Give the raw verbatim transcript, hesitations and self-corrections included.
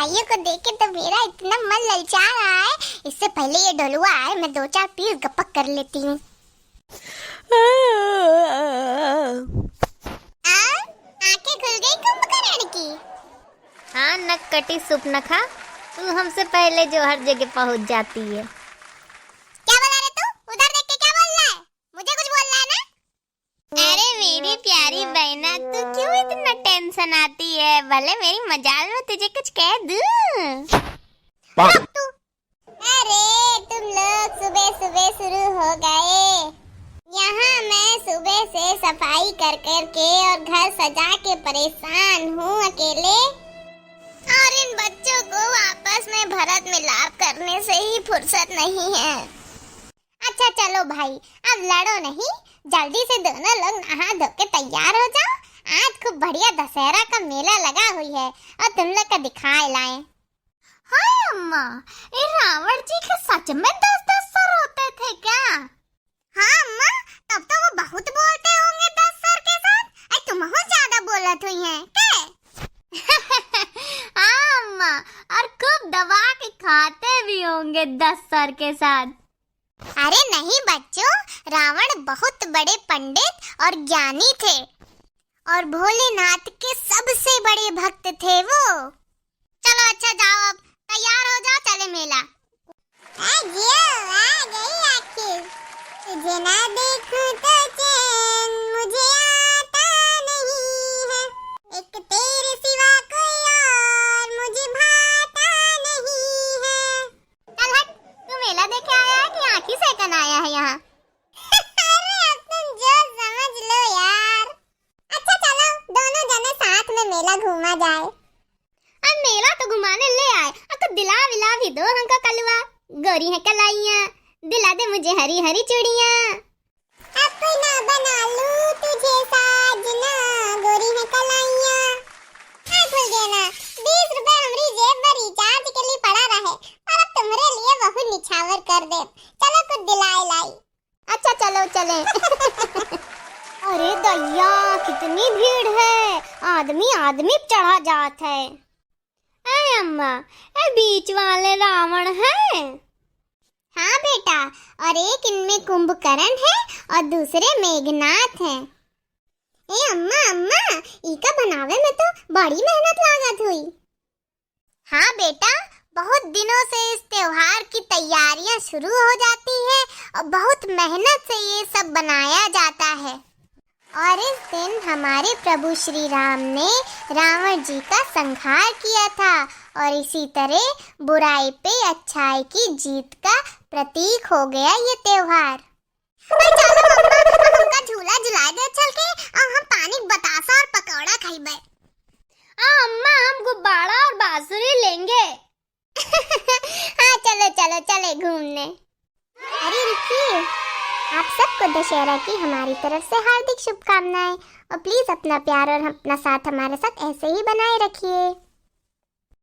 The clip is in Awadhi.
आइए को देख के तो मेरा इतना मन ललचा रहा है। इससे पहले ये ढोलुआ आए, मैं दो चार पीस गपक कर लेती हूँ। आ, आंखें खुल गई कुंभकर्ण की। हाँ, नक कटी सुपनखा, तू हमसे पहले जो हर जगह पहुंच जाती है। क्या बोला रे तू? उधर देख के क्या बोल रहा है? मुझे कुछ बोलना है ना? अरे मेरी प्यारी बहना, तू क्यों इतना टेंशन आती है? भले मेरी मजाल में तुझे कुछ कह दूं। रुक तू। अरे तुम लोग सुबह सुबह शुरू हो गए। यहाँ मैं सुबह से सफाई कर कर के और घर सजा के परेशान हूँ अकेले, और इन बच्चों को आपस में भरत मिलाप करने से ही फुर्सत नहीं है। अच्छा चलो भाई, अब लड़ो नहीं, जल्दी से दोनों लोग नहा धो के तैयार हो जाओ। आज खूब बढ़िया दशहरा का मेला लगा हुई है और तुम लोग का दिखाए लाए। हाय अम्मा, ये रावण जी के सच में दस दस सर होते थे क्या? हाँ अम्मा, तब तो वो बहुत बोलते होंगे दस सर के साथ। अरे तुम बहुत ज्यादा बोलत हुई हैं के? हाँ अम्मा, और खूब दबा के खाते भी होंगे दस सर के साथ। अरे नहीं बच्चों, रावण बहुत बड़े पंडित और ज्ञानी थे और भोलेनाथ के सबसे बड़े भक्त थे वो। चलो अच्छा जाओ, अब तैयार हो जाओ, चले मेला। आ जियो, आ गई आखिर। तुझे ना देखूं तो चैन मुझे आता नहीं है, एक तेरे सिवा कोई और मुझे भाता नहीं है। चल हट, तू मेला देखे आया है कि आँखी सेकन आया है यहाँ? अरे अब तुम जो समझ लो यार। अच्छा चलो, दोनों जने साथ में मेला घूमा जाए। अब मेला तो घुमाने ले आए, अब तो दिला विला भी दो हमका कलवा। गोरी है कलाइयाँ, दिला दे मुझे हरी हरी चूड़ियाँ। अपना बना लूं तुझे साजना, गोरी है कलाइयाँ। हाँ खुल गया ना, बीस रुपए हमरी जेब में रिचार्ज के लिए पड़ा रहे, और अब तुम्हरे लिए वहू निछावर कर दे। चलो कुछ दिलाए लाई। अच्छा चलो चले। अरे दैया, कितनी भीड़ है, आदमी आदमी पे चढ़ा जात है। ए अम्मा, ए बीच वाले रावण है। हाँ बेटा, और एक इनमें कुंभकर्ण है और दूसरे मेघनाथ हैं। ए अम्मा, अम्मा, इका बनावे में तो बड़ी मेहनत लागत हुई। हाँ बेटा, बहुत दिनों से इस त्योहार की तैयारियां शुरू हो जाती है और बहुत मेहनत से ये सब बनाया जाता है। और इस दिन हमारे प्रभु श्री राम ने रावण जी का संहार किया था और इसी तरह बुराई पे अच्छाई की जीत का प्रतीक हो गया ये त्योहार। अरे चलो अम्मा, अब हमका झूला झुलाए दे चल के, और हम पानी के बतासा और पकौड़ा खइबे। आ अम्मा, हम गुब्बारा और बांसुरी लेंगे। हाँ चलो चलो चले घूमने। अरे रुकिए, आप सबको दशहरा की हमारी तरफ से हार्दिक शुभकामनाएं, और प्लीज अपना प्यार और अपना साथ हमारे साथ ऐसे ही बनाए रखिए।